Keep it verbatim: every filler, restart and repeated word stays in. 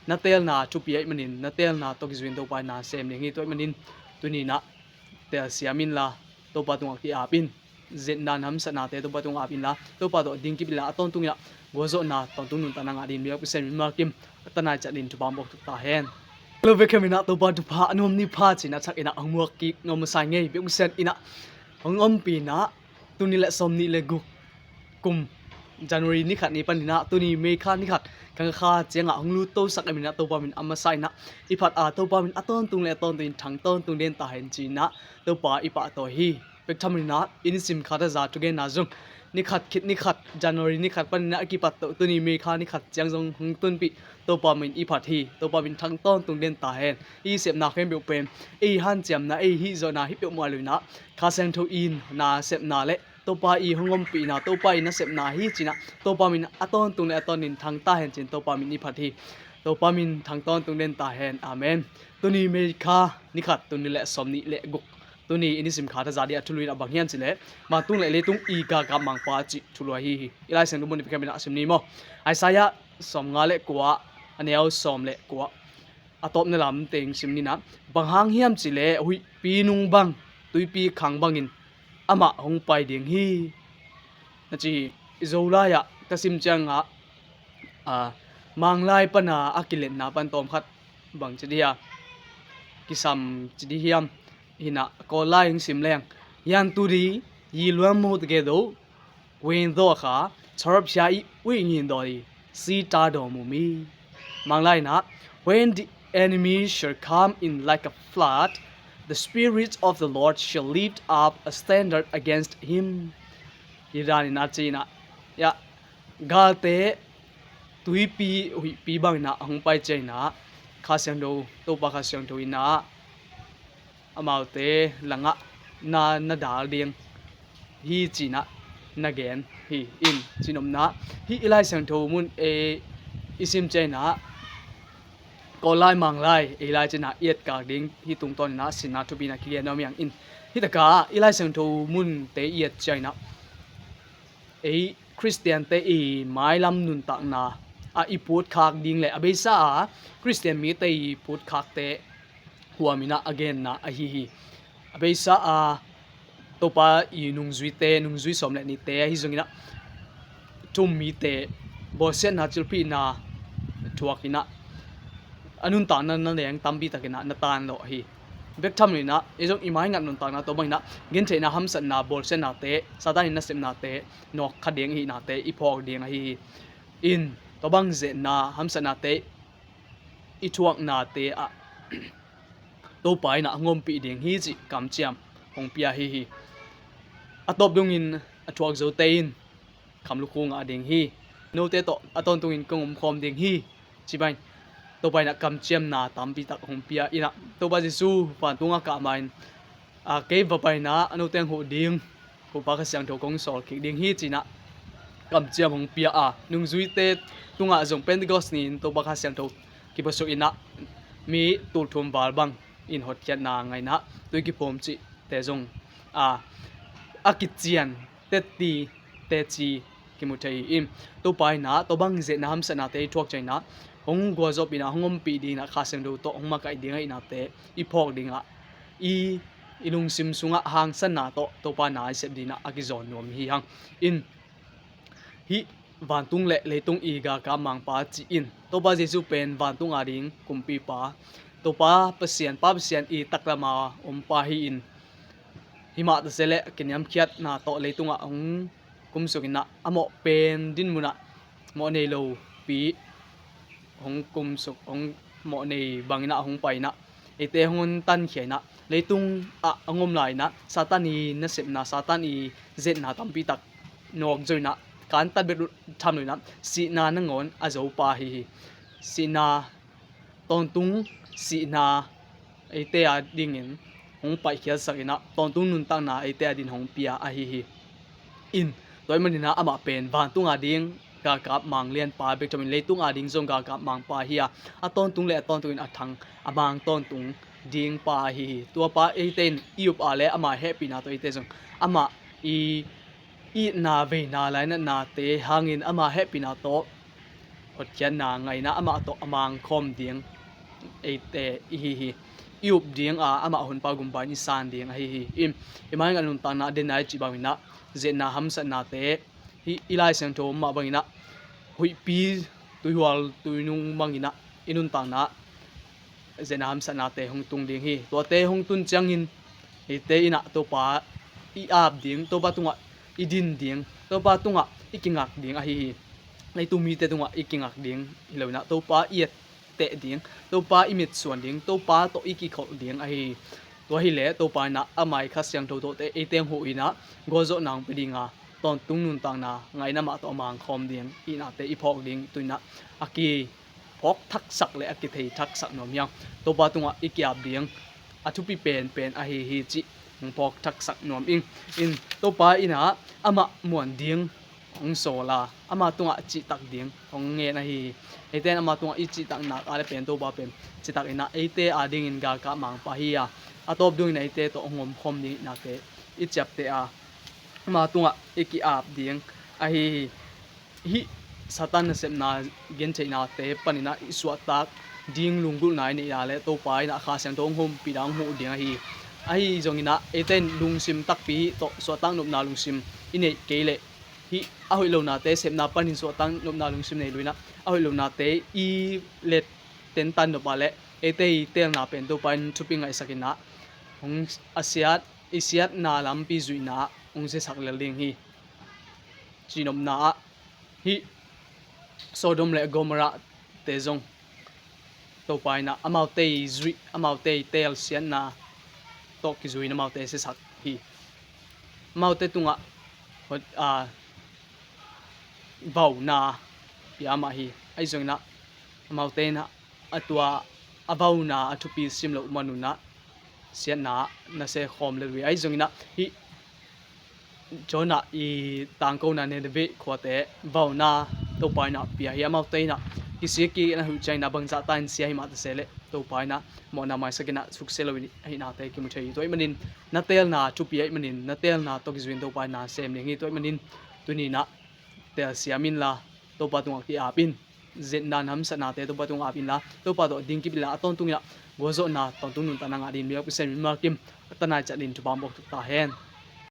na teelna thupi ahih manin, na teelna tawh kizuin Topa in na sem ding hi. Tua ahih manin tuni-in ah telsiam inla, Topa tungah ki-ap in. Zetna, hamsatnate Topa tungah ap inla, Topa tawh dingkip inla, a tawntungin ah gualzawhna, tawntung nuntakna ngah dingin biakpiaksa mimal kim a tanai ciat in thupha hong pia ta hen. Hello, bek khempeuh in ah Topa thupha a nuam ni pha ci-in ah thak in ah hong muak kik nuam masa ing ei. Biakpiaksa in ah hong ompih in ah tuni le sawmnih le guk kum January ni khat ni panin ah tuni May kha ni khat khang kha ciangah hong luttosak ahih manin ah Topa min a masa in ah i phat a, Topa min a tawntung le a tawntung in thang tawntung den ta hen ci-in ah Topa i pahtawi hi. Bek tham in ah i nisim khat a za thugenna zong ni khat khit ni khat, January ni khat panin ah a kipat tawh tuni May kha ni khat ciang zong hong tunpih Topa min i phat hi. Topa min thang tawntung den ta hen. I sepna khempeuh pen ei hanciamna, ei hihzawhna hi peuhmah lo-in ah Kha Siangtho in na sepna le Topa i hong ompihna, Topa i nasepna hi ci-in ah Topa min a tawntung le a tawntung in thang ta hen ci-in Topa min i phat hi. Topa min thang tawntung den ta hen. Amen. Tuni May kha ni khat, tuni le sawmnih le guk, tuni i nisim khat a za ding a thulu in ah bang hiam cih leh, vantung le leitung i galkap Mangpa cih thulu ahi hi. I Lai Siangtho mun i pikham in ah sim ni maw. Isaiah sawmnga le kua, a neu sawm le kua, a tawpna lam teng sim ni in ah, bang hang hiam cih leh huihpi nung bang, tuipi khang bangin amah hong pai ding hi, na ci hi. I Zolai ah ka sim ciangah, a, Manglai pana a kiletna pan tawmkhat bang ci dih a kisam ci dih hiam? Hi in ah Kawllai hong sim leng, ယန်းသူသည် ရေလွှမ်းမိုးသကဲ့သို့ ဝင်သောအခါ ထာဝရဘုရား၏ ဝိညာဉ်တော်သည် စီးတားတော်မူမည်။ Manglai in ah, "When the enemy shall come in like a flood, the Spirit of the Lord shall lift up a standard against him." Hi dan in ah ci-in ah, ya, galte tuipi huihpi bangin ah hong pai ciangin ah Kha Siangtho, Topa Kha Siangtho in ah amaute langah na, na dal ding hi ci-in ah na gen hi. In, cinopna, hih i Lai Siangtho mun ei i sim ciangin ah Kawllai Manglai ei lai ciangin ah i etkak ding hi tungtawn in ah sinna thupi in ah kigen nuam hi hang. In, hih takah i Lai Siangtho munte i et ciangin ah ei Khristiante i mailam nuntakna ah i putkhak ding le a beisa a Khristian mite i putkhakte huam in ah a genna ahi hi. A beisa a Topa i nungzuite, nungzui sawm le nihte ahi zongin ah thu-um mite bawlsiatna, cilphihna thuak in ah a nuntakna na leng tampi takin ah na tan lawh hi. Bek tham lo-in ah ei zong i maingat nuntakna tawh bangin ah gentheihna, hamsatna, bawlsiatnate, Satan i nasepnate nawk kha ding ahihnate i phawk ding ahi hi. In, tua bang zetna, hamsatnate i thuaknate ah Topa in ah hong ompih ding hi cih kamciam hong pia ahi hi. A tawp dongin a thuak zote in khamlukhu ngah ding hi. Note tawh a tawntungin kong omkhawm ding hi, ci bangin Topa in ah kamciamna tampi tak hong pia in ah, Topa Jesu vantung a kah ma-in, a, kei va pai in ah a note hong huh ding, Topa Kha Siangtho kong sawl kik ding hi, ci-in ah kamciam hong pia a, nungzuite tungah zong Pentecost ni-in Topa Kha Siangtho kiphuasuk in ah mi tulthum val bang in hotkhiatna ngah in ah tui kiphum cihte zong, a, a kician tetti teci kimu thei hi. In, Topa in ah tua bang zetna, hamsatnate i thuak ciangin ah hong gualzawhpih in ah, hong ompih ding in ah, Kha Siangtho tawh hong makaih ding ahihnate i phawk ding ah i, i lungsim sungah hangsanna tawh Topa na i sep ding in ah a kizawn nuam hi hang. In, hih vantung le leitung i galkap Mangpa ci-in Topa Jesu pen vantung ading kumpipa, Topa Pasian, Pa Pasian i taklam a ompa hi-in, hi mah ta se leh kiniamkhiatna tawh leitungah hong kumsuk in ah a mawh pen dinmun ah mawh nei lopi hong kumsuk, hong mawh nei bangin ah hong pai in ah eite hong tankhia in ah leitung ah hong om lai in ah Satan i nasepna, Satan i zetna tampi tak nawk zo in ah, kantan bek tham lo in ah sihna nangawn a zopa ahi hi. Sihna, tawntung sihna eite adingin hong paihkhiatsak in ah tawntung nuntakna eite adingin hong pia ahi hi. In, tua ahih manin ah amah pen vantung ading galkap Manglianpa bek thamin leitung ading zong galkap Mangpa hi a, a tawntung le a tawntungin a thang, a mang tawntung dingpa ahi hi. Tuapa eite in i up a le ama hehpihna tawh eite zong amah i itna veina lainatnate hangin ama hehpihna tawh hotkhiatna ngaihna amah tawh a mangkhawm ding eite i hi hi. I up ding a, amah honpa gumpa in i san ding ahi hi. I, i maingat nuntakna a denna i cih banginah, ziatna hamsatnate, hih i Lai Siangtho mah banginah, huihpi tuihual tuinung banginah i nuntakna ziatna hamsatnate hong tung ding hi. Tuate hong tun ciangin eite inah Topa i ap ding, Topa tungah i din ding, Topa tungah i kingak ding ahi hi. Leitung mite tungah i kingak ding hi lo inah, Topa i etteh ding, Topa i mitsuan ding, Topa tawh i kikholh ding ahi hi. Tua hileh Topa inah a mai Kha Siangtho tawhte eite hong huh inah gualzawhna hong pia dinga, tawntung nuntakna ngaihna mah tawh a mangkhawm ding ihnate i phawk ding tu inah a kiphawk thaksak le a kithei thaksak nuam hi hang. Topa tungah i kiap ding a thupi penpen ahi hi cih hong phawk thaksak nuam ing. In Topa inah amah muan ding hong sawl a, ama tungah cihtak ding hong ngen ahi hi. Eite in ama tungah i cihtak nak a le pen Topa pen cihtak inah eite adingin galkap mangpa hi a, a tawp dungin eite tawh hong omkhawm ding ihnate i ciapteh a, ama tungah i ki-ap ding ahi hi. Hih Satan nasepna gentheihnate paninah i suahtak ding lunggulhna i neih a le Topa inah Kha Siangtho hong humpih dan hong huh ding ahi hi. Ahi zonginah eite in lungsim takpi hih tawh suahtak nopna lungsim i neih kei leh, hih a hoih lonate sepna panin suahtak nopna lungsim nei lo inah a hoih lonate i let tentan nop a le eite i teelna pen Topa in thupi ngaihsak inah hong a siat, i siatna lampi zuihna ah hong siasak lel ding hi. Cihnopna ah hih Sodom le Gomorrah te zong Topa inah amaute i zuih, amaute i teel siatna tawh kizui in amaute siasak hi. Amaute tungah hot, a, vauna pia mah hi. Ahi zonginah amaute inah a tua a vauna a thupi sim loh manunah siatna ah na se khawm lel uh hi. Ahi zonginah hih Jonah i tangkona Nineveh khuate vauna Topa inah pia hi. Amaute inah kisik kik in a huh ciang inah bangzahta in sia hi mah ta se leh Topa inah mawhna maisak inah suksia lo in ahihnate kimu thei hi. Tua ahih manin na teelna thupi ahih manin na teelna tawh kizui in Topa inah sem ding hi. Tua ahih manin tuni inah teelsiam inla Topa tungah ki-ap in, ziatna hamsatnate Topa tungah ap inla Topa tawh dingkip inla a tawntung inah gualzawhna tawntung nuntakna ngah dingin biakpisenin Malkim a tanai ciat in thupha hong buak tuk ta hen.